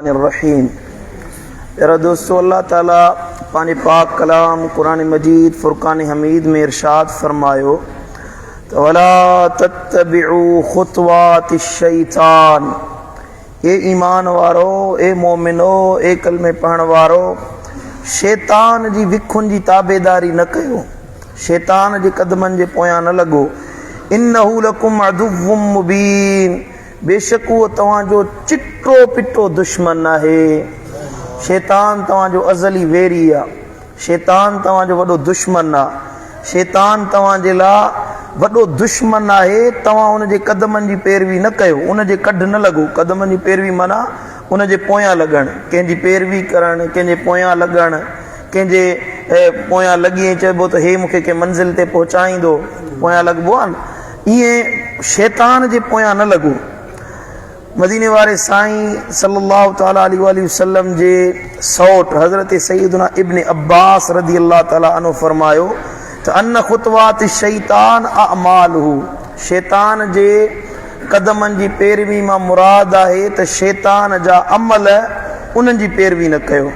الرحيم پيارا دوستو الله تعالي پنهنجي پاڪ ڪلام قرآن مجيد فرقان حميد ۾ ارشاد فرمايو ته ولا تتبعوا خطوات الشيطان اي ايمان وارو اي مومنو اي ڪلمي پڙهڻ وارو شيطان جي وکن جي تابعداري نه ڪيو شيطان جي قدمن جي پويان نه لڳو انه لڪم عدو مبين بيشڪ اهو توهان جو چٽو پٽو دشمن آهي. شيطان توهان جو ازلي ويري آ. شيطان توهان جو وڏو دشمن آ. شيطان توهان جي لاء وڏو دشمن آهي، توهان ان جي قدمن جي پيروي نه ڪيو، ان جي ڪڍ نه لڳو. قدمن جي پيروي معنيٰ ان جي پويان لڳڻ، ڪنهن جي پيروي ڪرڻ، ڪنهن جي پويان لڳڻ، ڪنهن جي پويان لڳي ۽ چئبو ته هي مون کي ڪنهن منزل تي پهچائيندو، پويان لڳبو آ نه. ائين شيطان جي پويان نه لڳو. مديني واري سائين صلي الله تعالٰي عليه واٰله وسلم جي سئوٽ حضرت سيدنا ابن عباس رضي الله تعالٰي عنه فرمايو ته ان خطوات الشيطان اعماله شيطان جي قدمن جي پيروي مان مراد آهي ته شيطان جا عمل انهن جي پيروي نه ڪيو.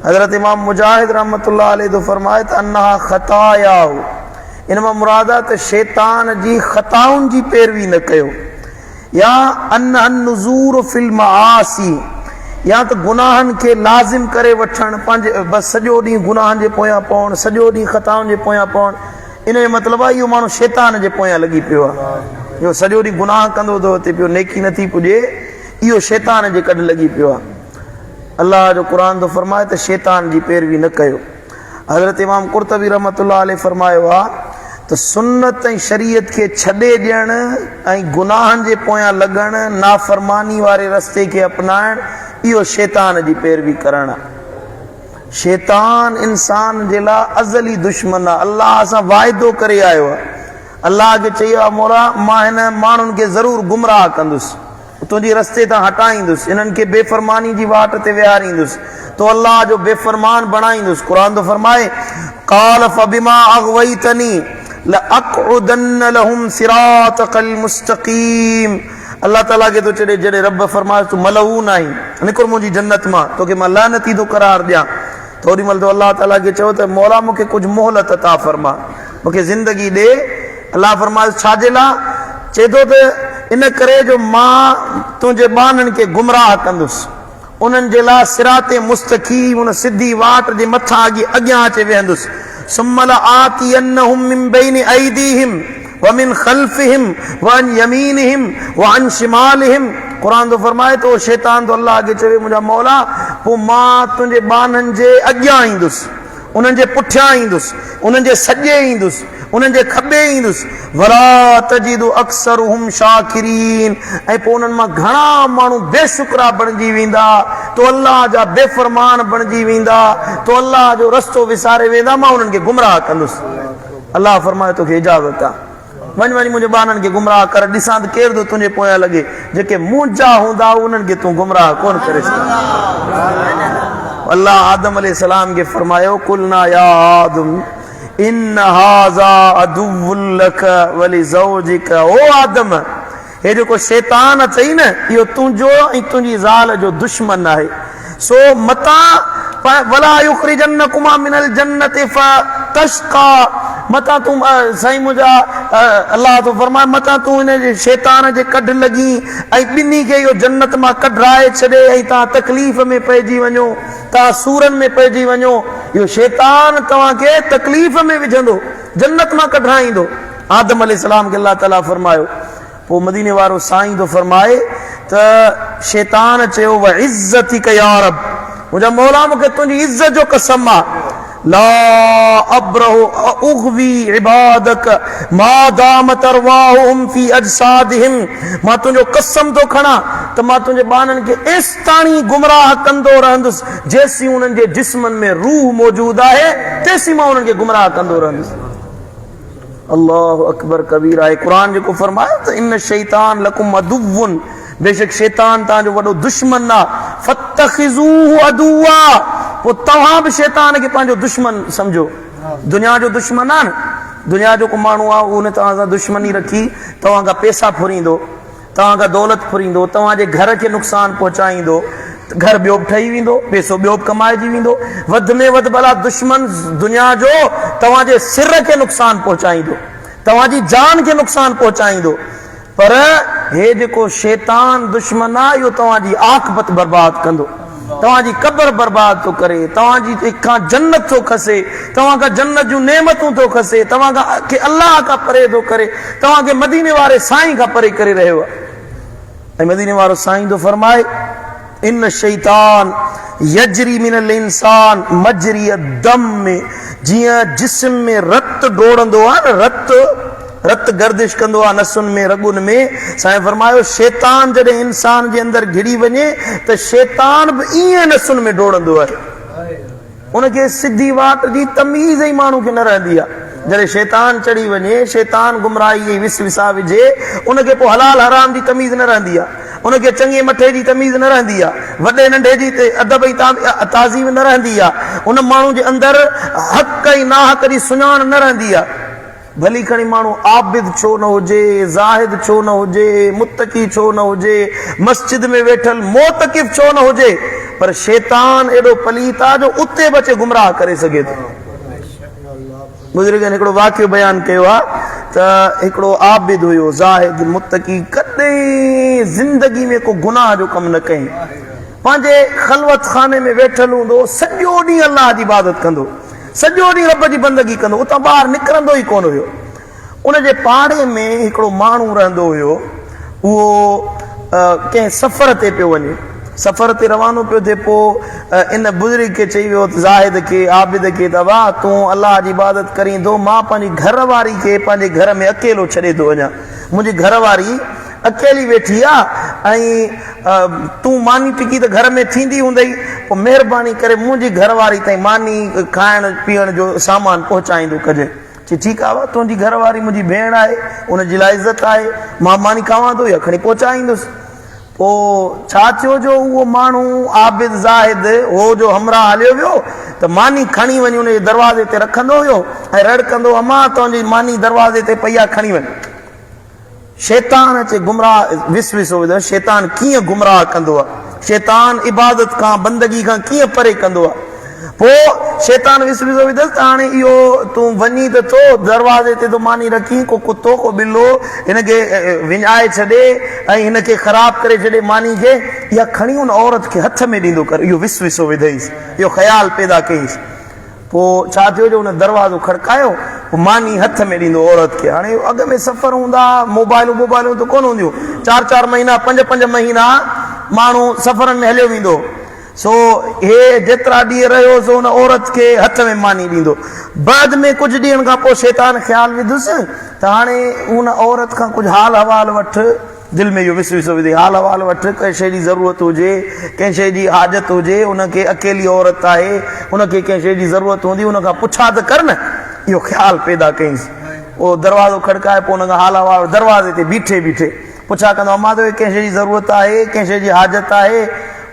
حضرت امام مجاهد رحمة الله عليه ٿو فرمائي ته انها خطاياه ان مان مراد آهي ته شيطان جي خطائن جي پيروي نه ڪيو يا انها النذور في المعاصي يا ته گناهن کي لازم ڪري وٺڻ پنهنجي بس سڄو ڏينهن گناهن جي پويان پوڻ سڄو ڏينهن خطائن جي پويان پوڻ ان جو مطلب آهي اهو ماڻهو شيطان جي پويان لڳي پيو آهي جو سڄو ڏينهن گناهه ڪندو ٿو وتي پيو نيڪي نٿي پڄي اهو شيطان جي ڪڍ لڳي پيو آهي الله جو قرآن ٿو فرمائي ته شيطان جي پيروي نه ڪيو. حضرت امام قرطبي رحمة الله عليه فرمايو آ ته سنت ۽ شريعت کي ڇڏي ڏيڻ ۽ گناهن جي پويان لڳڻ، نافرماني واري رستي کي اپنائڻ اهو شيطان جي پيروي ڪرڻ آ. شيطان انسان جي لاء ازلي دشمن آ. الله سان واعدو ڪري آيو آ. الله کي چئي آيو آ مولا مان هن ماڻهن کي ضرور گمراهه ڪندس. تنهنجي رستي تان هٽائيندس، انهن کي بي فرماني جي واٽ تي ويهاريندس، تو الله جو بي فرمان بڻائيندس. قرآن ٿو فرمائي، قال فبما اغويتني لاقعدن لهم صراطك المستقيم الله تعاليٰ کي ٿو چئي جڏهن رب فرمايس تون ملعون آهين، نڪر منهنجي جنت مان، توکي مان لعنتي ٿو قرار ڏيان. ته اوڏي مهل تو الله تعاليٰ کي چيو ته مولا مون کي ڪجهه مهلت عطا فرما، مون کي زندگي ڏي. الله فرمايس ڇا جي لاء؟ چئي ٿو ته ان ڪري جو مان تنهنجي ٻانهن کي گمراهه ڪندس، انهن جي لاء صراط مستقيم، ان سڌي واٽ جي مٿان اڳي اڳيان اچي ويهندس، ثم لآتينهم من بين ايديهم ومن خلفهم وعن يمينهم وعن شمالهم قرآن ٿو فرمائي ته اهو شيطان ٿو الله کي چوي منهنجا مولا پوء مان تنهنجي ٻانهن جي اڳيان ايندس انهن جي پٺيان ايندس انهن جي سڄي ايندس انهن جي کٻي ايندس ولا تجد اڪثرهم شاڪرين ۽ پوء انهن مان گهڻا ماڻهو بي شڪرا بڻجي ويندا تو الله جا بي فرمان بڻجي ويندا تو الله جو رستو وساري ويندا مان انهن کي گمراهه ڪندس الله فرمايو توکي اجازت آ وڃ وڃي منهنجي ٻانهن کي گمراهه ڪر ڏسان ته ڪير ٿو تنهنجي پويان لڳي جيڪي منهنجا هوندا انهن کي تون گمراهه ڪونه ڪري سگهندين. الله آدم عليه السلام کي فرمايو قلنا يا آدم ان هذا عدو لك ولزوجك او آدم هي جيڪو شيطان اٿئي نه اهو تنهنجو ۽ تنهنجي زال جو دشمن آهي سو متان ولا يخرجنڪما من الجنة فتشقا متان تون سائين منهنجا الله ٿو فرمائي متان تون هن شيطان جي ڪڍ لڳين ۽ ٻنهي کي اهو جنت مان ڪڍرائي ڇڏي ۽ توهان تڪليف ۾ پئجي وڃو توهان سورن ۾ پئجي وڃو اهو شيطان توهان کي تڪليف ۾ وجهندو جنت مان ڪڍرائيندو آدم عليه السلام کي الله تعاليٰ فرمايو، پوء مديني وارو سائين ٿو فرمائي ته شيطان چيو وعزتک يا رب منهنجا مولا مون کي تنهنجي عزت جو قسم آ لا ابرح اغوي عبادک ما دامت ارواحهم في اجسادهم مان تنهنجو قسم ٿو کڻان ته مان تنهنجي ٻانهن کي ايستاڻي گمراهه ڪندو رهندس جيسين انهن جي جسمن ۾ روح موجود آهي تيسين مان انهن کي گمراهه ڪندو رهندس. الله اڪبر ڪبير آهي قرآن جيڪو فرمايو ته ان الشيطان لڪم عدو بيشڪ شيطان توهان جو وڏو دشمن آ فاتخذوه عدوا پوء توهان به شيطان کي پنهنجو دشمن سمجهو دنيا جو دشمن آ نه دنيا جو ڪو ماڻهو آ ان توهان سان دشمني رکي توهان کان پيسا ڦريندو توهان کان دولت ڦريندو توهان جي گهر کي نقصان پهچائيندو. گهر ٻيو به ٺهي ويندو، پئسو ٻيو به ڪمائجي ويندو، وڌ ۾ وڌ ڀلا دشمن دنيا جو توهان جي سر کي نقصان پهچائيندو، توهان جي جان کي نقصان پهچائيندو، پر هي جيڪو شيطان دشمن آ اهو توهان جي عاقبت برباد ڪندو، توهان جي قبر برباد ٿو ڪري، توهان جي کان جنت ٿو کسي، توهان کان جنت جون نعمتون ٿو کسي، توهان کي الله کان پري ٿو ڪري، توهان کي مديني واري سائين کان پري ڪري رهيو آ. ۽ مديني وارو سائين ٿو فرمائي، ان الشيطان يجري من الانسان مجري الدم جيئن جسم ۾ رت ڊوڙندو آهي نه رت رت گردش ڪندو آهي نسن ۾ رڳن ۾ سائين فرمايو شيطان جڏهن انسان جي اندر گهڙي وڃي ته شيطان به ائين نسن ۾ ڊوڙندو آهي. ان کي سڌي واٽ جي تميز ئي ماڻهو کي نه رهندي آهي. جڏهن شيطان چڙهي وڃي، شيطان گمراهي ۽ وسوسا وجهي، ان کي پوء حلال حرام جي تميز نه رهندي آهي. ان کي چڱي مٺي جي تميز نه رهندي آهي. وڏي ننڍي جي ادب ۽ تعظيم نه رهندي آهي. ان ماڻهو جي اندر حق ۽ ناحق جي سڃاڻ نه رهندي آهي. ڀلي کڻي ماڻهو عابد ڇو نه هجي، زاهد ڇو نه هجي، متقي ڇو نه هجي، مسجد ۾ ويٺل معتڪف ڇو نه هجي، پر شيطان ايڏو پليت آ جو اتي به اچي گمراهه ڪري سگهي ٿو. بزرگن هڪڙو واقعو بيان ڪيو آ ته هڪڙو عابد هيو، زاهد، متقي، ڪڏهن زندگي ۾ ڪو گناهه جو ڪم نه ڪيائين. پنهنجي خلوت خاني ۾ ويٺل هوندو هو، سڄو ڏينهن الله جي عبادت ڪندو هو. سڄو ڏينهن رب جي بندگي ڪندو هو، اتان ٻاهر نڪرندو ئي ڪونه هيو. ان جي پاڙي ۾ هڪڙو ماڻهو رهندو هيو، اهو ڪنهن سفر تي پيو وڃي. سفر تي روانو پيو ٿئي، پوء ان بزرگ کي چئي ويو ته زاهد کي، عابد کي ته واهه تون الله جي عبادت ڪرين ٿو، مان پنهنجي گهر واري کي پنهنجي گهر ۾ اڪيلو ڇڏي ٿو وڃان. منهنجي گهر واري اڪيلي ويٺي آ ۽ تون ماني ٽڪي ته گهر ۾ ٿيندي هوندئي، پوء مهرباني ڪري منهنجي گهر واري تائين ماني کائڻ پيئڻ جو سامان پهچائيندو ڪجي. چي ٺيڪ آ وا، تنهنجي گهر واري منهنجي ڀيڻ آهي، ان جي لاء عزت آهي، مان ماني کاوان ٿو يا کڻي پهچائيندس. پوء ڇا ٿيو جو اهو ماڻهو عابد زاهد هو جو همراهه هليو ويو ته ماني کڻي وڃي ان جي دروازي تي رکندو هيو ۽ رڙ ڪندو هو امان تنهنجي ماني دروازي تي پئي آ کڻي وڃ. شيطان اچي گمراهه وسوسو وڌو شيطان ڪيئن گمراهه ڪندو آهي شيطان عبادت کان بندگي کان ڪيئن پري ڪندو آهي پوء شيطان وسوسو وڌس ته هاڻي اهو تون وڃي ته ٿو دروازي تي ٿو ماني رکين ڪو ڪتو ڪو ٻلو هن کي وڃائي ڇڏي ۽ هن کي خراب ڪري ڇڏي ماني کي اها کڻي ان عورت کي هٿ ۾ ڏيندو ڪر اهو وسوسو وڌئيس اهو خيال پيدا ڪيس پوء ڇا ٿيو جو ان دروازو کڙڪايو، پوء ماني هٿ ۾ ڏيندو عورت کي. هاڻي اڳ ۾ سفر هوندا ها، موبائلون ٻوبائلون ته ڪونه هونديون. چار چار مهينا، پنج پنج مهينا ماڻهو سفرن ۾ هليو ويندو هو. سو هي جيترا ڏينهن رهيو سو ان عورت کي هٿ ۾ ماني ڏيندو. بعد ۾ ڪجهه ڏينهن کان پوء شيطان خيال وڌس ته هاڻي ان عورت کان ڪجهه حال احوال وٺ. دل ۾ اهو وسوسو وڌي، حال احوال وٺ، ڪنهن شيء جي ضرورت هجي، ڪنهن شيء جي حاجت هجي، ان کي اڪيلي عورت آهي، ان کي ڪنهن شيء جي ضرورت هوندي، ان کان پڇا ته ڪر نه. اهو خيال پيدا ڪيائينس. اهو دروازو کڙڪائي پوء ان کان حال احوال دروازي تي بيٺي بيٺي پڇا ڪندو، امان توکي ڪنهن شيء جي ضرورت آهي، ڪنهن شيء جي حاجت آهي؟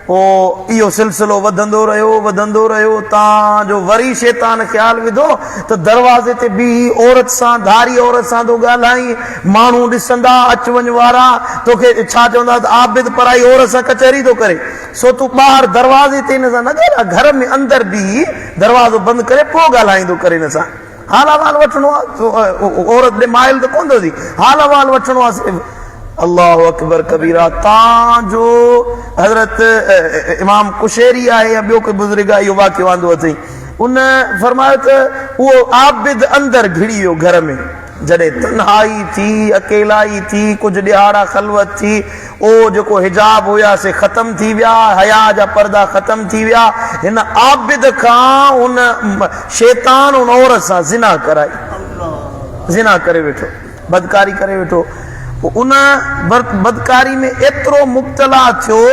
پوء اهو سلسلو وڌندو رهيو، وڌندو رهيو، تان جو وري شيطان خيال وڌو ته دروازي تي بيهي عورت سان، ڌاري عورت سان ٿو ڳالهائين، ماڻهو ڏسندا، اچ وڃ وارا توکي ڇا چوندا ته عابد پرائي عورت سان ڪچهري ٿو ڪري، سو تون ٻاهر دروازي تي هن سان نه ڳالهاء، گهر ۾ اندر بيهي دروازو بند ڪري پوء ڳالهائيندو ڪر هن سان. حال احوال وٺڻو آ، عورت ڏي مائل ته ڪونه ٿو ٿي، حال احوال وٺڻو آ صرف. الله اڪبر ڪبيرا تان جو حضرت امام قشيري آهي يا ٻيو ڪوئي بزرگ آهي اهو واقعو آندو اٿئي. ان فرمايو ته اهو عابد اندر گهڙي ويو گهر ۾، جڏهن تنهائي ٿي، اڪيلائي ٿي، ڪجهه ڏهاڙا خلوت ٿي، او جيڪو حجاب هيا سي ختم ٿي ويا، حياء جا پردا ختم ٿي ويا، هن عابد کان ان شيطان ان عورت سان زنا ڪرائي، زنا ڪري ويٺو، بدڪاري ڪري ويٺو، پوء ان بدڪاري ۾ ايترو مبتلا ٿيو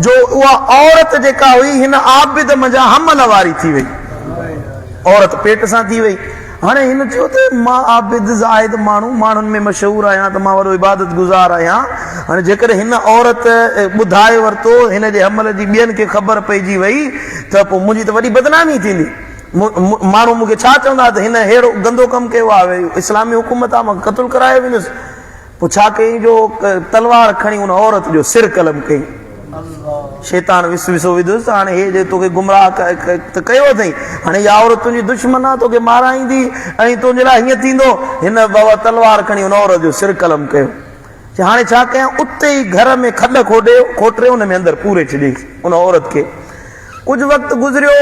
جو اها عورت جيڪا هئي هن عابد منجهان حمل واري ٿي وئي، عورت پيٽ سان ٿي وئي. هاڻي هن چيو ته مان عابد زاهد ماڻهو، ماڻهن ۾ مشهور آهيان ته مان وڏو عبادت گذار آهيان. هاڻي جيڪڏهن هن عورت ٻڌائي ورتو، هن جي حمل جي ٻين کي خبر پئجي وئي ته پوء منهنجي ته وڏي بدنامي ٿيندي. ماڻهو مون کي ڇا چوندا ته هن ههڙو گندو ڪم ڪيو آهي، اسلامي حڪومت آهي، مان قتل ڪرايو ويندس. پوء ڇا ڪيائين جو تلوار کڻي ان عورت جو سر قلم ڪيائين. شيطان وسوسو وڌس ته هاڻي هي جي توکي گمراهه ته ڪيو اٿئي، هاڻي اها عورت تنهنجي دشمن آهي، توکي مارائيندي ۽ تنهنجي لاء هيئن ٿيندو. هن بابا تلوار کڻي ان عورت جو سر قلم ڪيو. چي هاڻي ڇا ڪيان؟ اتي ئي گهر ۾ کڏ کوڏي کوٽري ان ۾ اندر پوري ڇڏيائينس ان عورت کي. ڪجهه وقت گذريو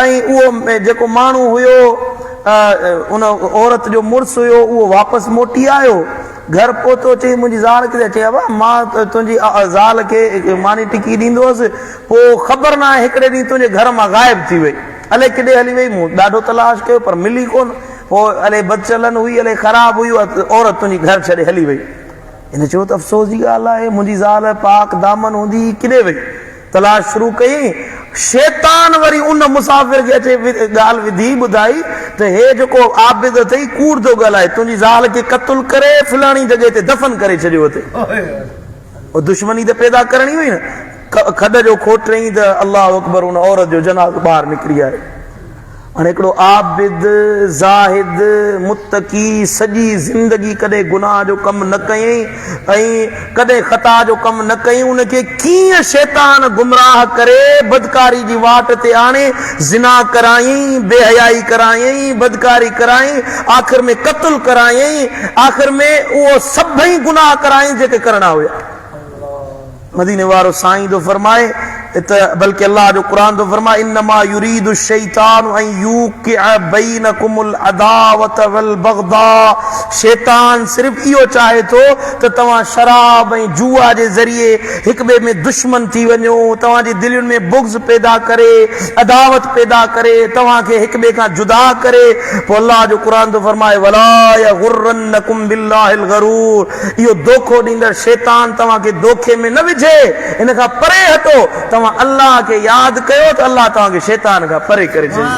۽ اهو جيڪو ماڻهو هيو ان عورت جو مڙس هيو اهو واپس موٽي آيو. گهر پهتو چيائين منهنجي زال ڪٿي آهي؟ چيائين ابا مان تنهنجي زال کي ماني ٽڪي ڏيندو هوس پوء خبر ناهي هڪڙي ڏينهن تنهنجي گهر مان غائب ٿي وئي. الائي ڪيڏي هلي وئي مون ڏاڍو تلاش ڪيو پر ملي ڪونه. پوء الائي بدچلن هئي الائي خراب هئي اها عورت تنهنجي گهر ڇڏي هلي وئي. هن چيو ته افسوس جي ڳالهه آهي منهنجي زال پاڪ دامن هوندي هي ڪيڏي وئي. تلاش شروع ڪيائين. شيطان وري ان مسافر کي اچي ڳالهه وڌي ٻڌائي ته هي جيڪو عابد اٿئي ڪوڙ ٿو ڳالهائي تنهنجي زال کي قتل ڪري فلاڻي جڳهه تي دفن ڪري ڇڏيو اٿئي. اها دشمني ته پيدا ڪرڻي هئي نه. کڏ جو کوٽيائين ته الله اڪبر ان عورت جو جنازو ٻاهر نڪري آيو. هاڻي هڪڙو عابد، زاهد، متقي سڄي زندگي ڪڏهن گناهه جو ڪم نه ڪيائين ۽ ڪڏهن خطا جو ڪم نه ڪيائين ان کي ڪيئن شيطان گمراهه ڪري بدڪاري جي واٽ تي آڻي زنا ڪرايائين، بي حيائي ڪرايائين، بدڪاري ڪرايائين، آخر ۾ قتل ڪرايائين، آخر ۾ اهو سڀئي گناهه ڪرايائين جيڪي ڪرڻا هيا. مديني وارو سائين ٿو فرمائي ته بلڪه الله جو قرآن ٿو فرمائي انما يريد الشيطان ان يوقع بينڪم العداوة والبغضاء شيطان صرف اهو چاهي ٿو ته توهان شراب ۽ جوا جي ذريعي هڪ ٻئي ۾ دشمن ٿي وڃو توهان جي دلين ۾ بغض پيدا ڪري عداوت پيدا ڪري توهان کي هڪ ٻئي کان جدا ڪري پوء الله جو قرآن ٿو فرمائي ولا يغرنڪم بالله الغرور اهو دوکو ڏيندڙ شيطان توهان کي دوکي ۾ نه وجهي، ان کان پري هٽو، توهان الله کي ياد ڪيو ته الله توهان کي شيطان کان پري ڪري ڇڏيندو.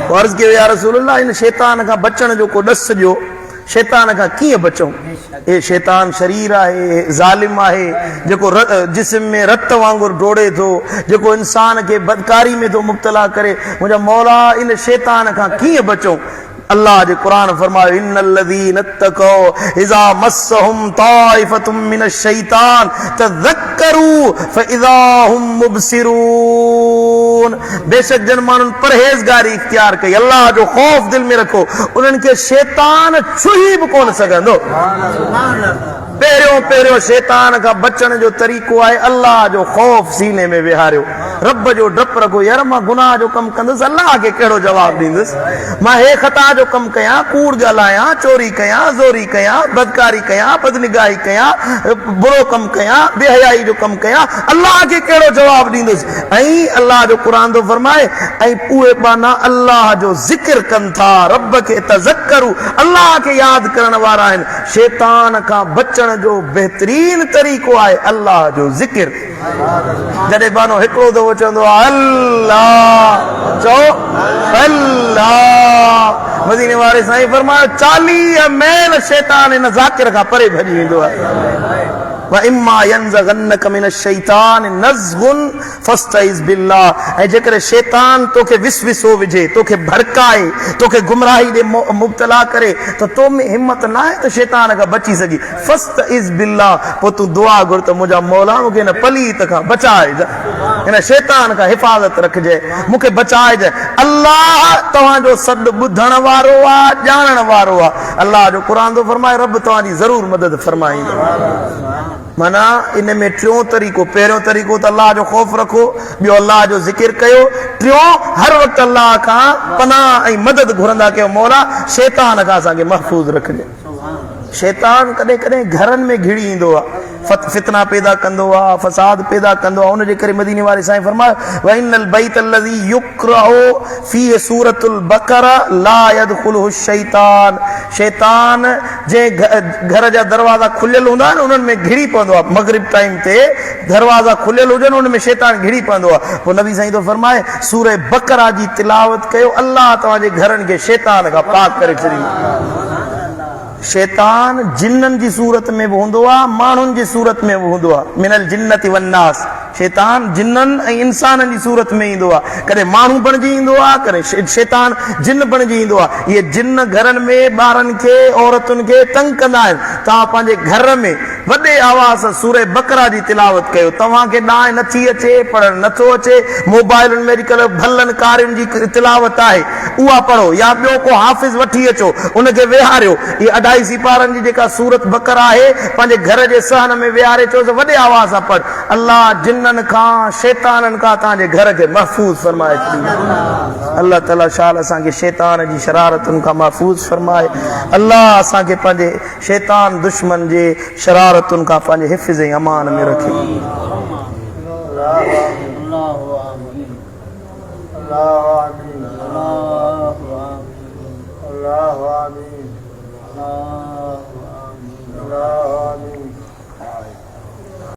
پوء عرض ڪيو يا رسول الله ان شيطان کان بچڻ جو ڪو ڏس ڏيو، شيطان کان ڪيئن بچون؟ اهي شيطان شرير آهي، ظالم آهي، جيڪو جسم ۾ رت وانگر ڊوڙي ٿو، جيڪو انسان کي بدڪاري ۾ ٿو مبتلا ڪري، منهنجا مولا ان شيطان کان ڪيئن بچون؟ الله جي قرآن فرمايو ان الذين اتقوا اذا مسهم طائفة من الشيطان تذڪروا فاذا هم مبصرون بيشڪ جن ماڻهن پرهيزگاري اختيار ڪئي الله جو خوف دل ۾ رکو انهن کي شيطان ڇهي به ڪونه سگهندو. پهريون پهريون شيطان کان بچڻ جو طريقو آهي الله جو خوف سيني ۾ ويهاريو رب جو ڊپ رکو يار مان گناهه جو ڪم ڪندس الله کي ڪهڙو جواب ڏيندس مان هي خطا جو ڪم ڪيان ڪوڙ ڳالهايان چوري ڪيان زوري ڪيان بدڪاري ڪيان بدنگاهي ڪيان برو ڪم ڪيان بي حيائي جو ڪم ڪيان الله کي ڪهڙو جواب ڏيندس ۽ الله جو قرآن ٿو فرمائي ۽ اهي ٻانها الله جو ذڪر ڪن ٿا رب کي تذڪروا الله کي ياد ڪرڻ وارا آهن شيطان کان بچڻ جو بهترين طريقو آهي الله جو ذڪر. جڏهن ٻانهو هڪڙو دفعو چوندو آهي الله چئو الله مديني واري سائين فرمايو 40 ميل شيطان ان ذاڪر کان پري ڀڄي ويندو آهي. واما ينزغنک من الشيطان نزغ فاستعذ بالله ۽ جيڪڏهن شيطان توکي وسوسو وجهي، توکي ڀڙڪائي، توکي گمراهي ڏي مبتلا ڪري ته تو ۾ همت ناهي ته شيطان کان بچي سگهين، فاستعذ بالله پوء تون دعا گهر ته منهنجا مولا مون کي هن پليت کان بچائج، هن شيطان کان حفاظت رکجي، مون کي بچائج، الله توهان جو سڏ ٻڌڻ وارو آ، ڄاڻڻ وارو آ، الله جو قرآن ٿو فرمائي رب توهان جي ضرور مدد فرمائيندو. معنيٰ ان ۾ ٽيون طريقو، پهريون طريقو ته الله جو خوف رکو، ٻيو الله جو ذڪر ڪيو، ٽيون هر وقت الله کان پناهه ۽ مدد گهرندا ڪيو، مولا شيطان کان اسان کي محفوظ رکجي. شيطان ڪڏهن ڪڏهن گهرن ۾ گهڙي ايندو آهي، فتنا پيدا ڪندو آهي، فساد پيدا ڪندو آهي، ان جي ڪري مديني واري سائين فرمايو، وان البيت الذي يقرأ فيه سورة البقرة لا يدخله الشيطان شيطان جنهن گهر جا دروازا کليل هوندا آهن انهن ۾ گهڙي پوندو آهي مغرب ٽائيم تي دروازا کليل هجن ان ۾ شيطان گهڙي پوندو آهي پوء نبي سائين ٿو فرمائي سوره بقره جي تلاوت ڪيو الله توهان جي گهرن کي شيطان کان پاڪ ڪري ڇڏيندو. شيطان جنن جي صورت ۾ به هوندو آهي، ماڻهن جي صورت ۾ به هوندو آهي. من الجنة والناس، شيطان جنن ۽ انسانن جي صورت ۾ ايندو آهي. ڪڏهن ماڻهو بڻجي ايندو آهي، ڪڏهن شيطان جن بڻجي ايندو آهي. اهي جن گهرن ۾ ٻارن کي، عورتن کي تنگ ڪندا آهن. توهان پنهنجي گهر ۾ وڏي آواز سان سوره بقره جي تلاوت ڪيو. توهان کي ڏانء نٿي اچي، پڙهڻ نٿو اچي، موبائلن ۾ اڄڪلهه ڀلن قارين جي تلاوت آهي، اها پڙهو يا ٻيو ڪو حافظ وٺي اچو، ان کي ويهاريو. هيء اڍائي سيپارن جي جيڪا سورت بقره آهي، پنهنجي گهر جي صحن ۾ ويهاري چئوس وڏي آواز سان پڙهه. الله جنن کان، شيطانن کان توهان جي گهر کي محفوظ فرمائي ڇڏيندو. الله تعالي شال اسان کي شيطان جي شرارتن کان محفوظ فرمائي. الله اسان کي پنهنجي شيطان دشمن جي شرارتن کان پنهنجي حفظ ۽ امان ۾ رکي. الله آمين. الله آمين.